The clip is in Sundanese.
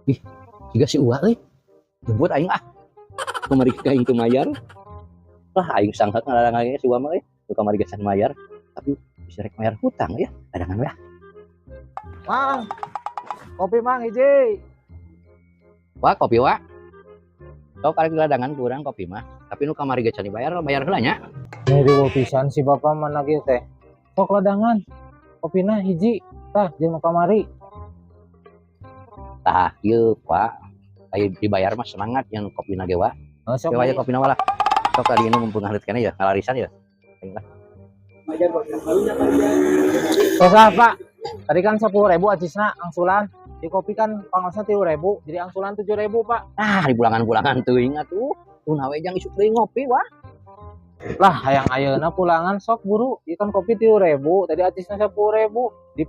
Ih, jiga si Uwa euy. Jemput aing ah. Kamari ka aing teu mayar. Lah, aing sangka ngalarang aing si Uwa mah euy. Nu kamari geus mayar, tapi bisa rek mayar hutang ya. Ladangan we ah. Mang, kopi, Mang, hiji. Wah, kopi, wa. Sok karek ladangan kurang kopi mah. Tapi nu kamari geus can dibayar, bayar heula nya. Ini riweuh pisan si bapak mana gitu teh. Sok ladangan. Kopina hiji. Tah, jeung nu kamari. Tah, ieu, Pak. Aya dibayar mah semangat yang kopina ge, wa. Oh, sok. Coba aja kopina walah. Sok tadi ini mumpung ngalit keneh ya, ngalarisan ya. Aing lah. Sok ah, Pak. Tadi kan 10.000 acisna angsulan. Di kopi kan pangaosna 3.000, jadi angsulan 7.000, Pak. Ah, di pulangan-pulangan teuing atuh. Tuna we jang isuk deui ngopi, wah. Lah, hayang ayeuna pulangan, sok buru. Ieu kan kopi 3.000, tadi acisna 10.000. Di